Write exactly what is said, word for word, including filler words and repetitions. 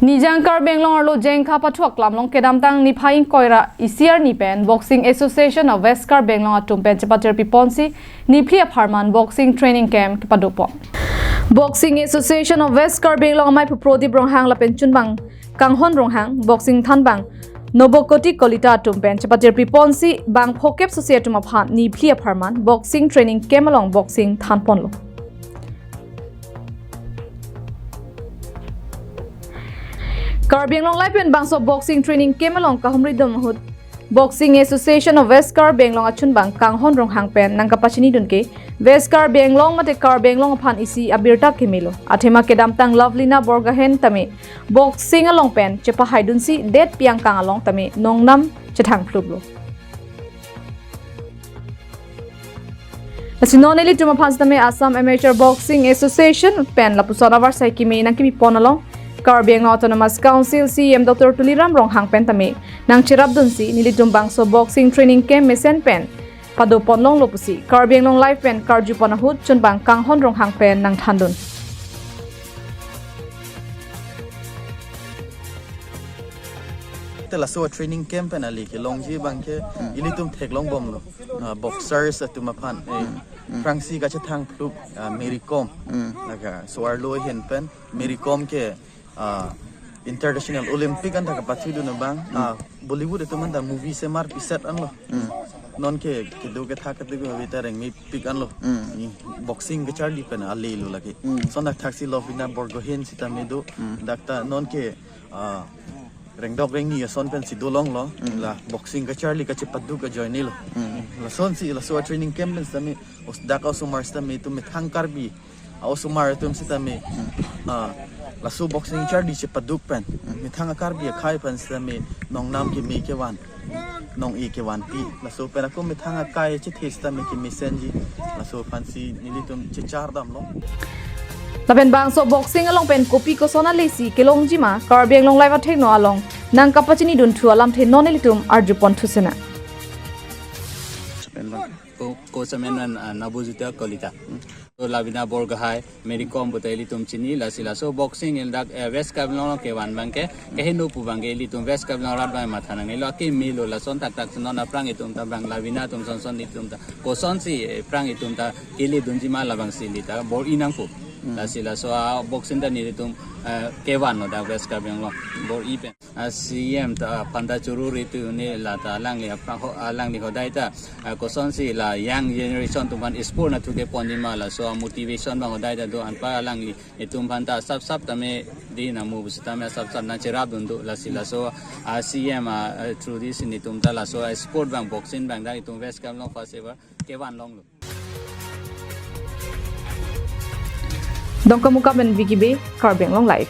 Nijang Karbi Anglong arlo Jengkha pathu aklam along kedamtang niphai ingkoi ra isi arni pen Boxing Association of West Karbi Anglong atum pen chepatirpi ponsi niphli apharman boxing training camp kepado pon. Boxing Association of West Karbi Anglong amei pu Prodip Ronghang lapen chunbang Kanghon Ronghang, boxing thanbang Nobokoti Kolita atum pen chepatirpi ponsi bang phokep susi atum aphan niphli apharman boxing training camp along boxing than ponlo. Karbi Anglong Live pen bangso boxing training camp along kahumri dum ahut Boxing Association of West Karbi Anglong achunbang Kanghon Ronghang pen nangkapachinidun ke West Karbi Anglong mate Karbi Anglong aphan isi abirta kemelo. Athema kedamtang Lovelina Borgohain tame boxing along pen chepahaidunsi det piang kang along tame nongnam chethang phluplo. Lasi non ilitum aphan sitame Assam Amateur Boxing Association pen lapuson avarsai kimi nangkimi pon along Karbi Anglong Autonomous Council C E M Doctor Tuliram Ronghang pen tame nangcherapdunsi nelitum bangso boxing training camp mesen pen pado pon longlo pusi Karbi Anglong Live pen karju pon ahut chunbang Kanghon Ronghang pen nangthandun. Te laso training camp pen ali kelongji abang ke ilitum theklong bomlo. Ah, boxers atum aphan, eh, aphrangsi kachethang phlup, ah, Mary Kom. Laga so-arlo ahin pen Mary Kom ke, ah, International Olympic anta kapathidun abang, ah, Bollywood atum anta movie semar piset anlo. Non ke kedo kethak kedo ke vita rengmi pik anlo. Ni boxing kacharli pen alelo lake. Son dak thaksi Lovelina Borgohain sitame do. Dak ta non ke, ah, rengdok rengni ason pensi dolonglo. La boxing kacharli kachepaduk ajoinelo. Lasonsi laso training camp pen sitame os dak osomar sitame itum methang Karbi a-osomar atum sitame, ah, laso boxing charli chepaduk pen methang a-Karbi akhei pen sitame nongnam keme kevan, nong-e kevanpi, laso pen ako methang akai chethe sitame kemesenji, laso aphansi nelitum chechar damlo. Lapen bangso boxing along pen kopi koson alesi kelongji ma Karbi Anglong Live athengno along nangkapachinidun thu alamthe non ilitum arju pon thusena. Ko, ko semen an, ah, Nobokoti Kolita. So Lovelina Borgohain, Mary Kom puta ilitum chini, lasi laso boxing el dak, eh, West Karbi Anglong kevan abang ke, kehingno pu abang ke ilitum West Karbi Anglong arat abang matha nangnelo, akemelo lason thakthak si non aphrang itum ta abang Lovelina atum sonson itum ta kosonsi, eh, aphrang itum ta keledunji ma labangsi ili ta bor-i nangpo. Lasi laso a-boxing ta nelitum, eh, kevanlo dak West Karbi Anglong bor-i pen. A-C E M ta aphan ta churu ritu ne la ta alangli aphrang ho, alangli hodai ta, ah, kosonsi la young generation atum aphan sport nathu keponji ma laso a-motivation abang hodai ta do, anpa alangli itum aphan ta sap sap tame di namu busi tame sap sap nangcherapdun do, lasi laso a-C E M a, ah, through this nelitum ta laso a-sport abang boxing abang dak itum West Karbi Anglong first ever kevan longlo. Dongkamukam pen Vicky Bey, Karbi Anglong Live.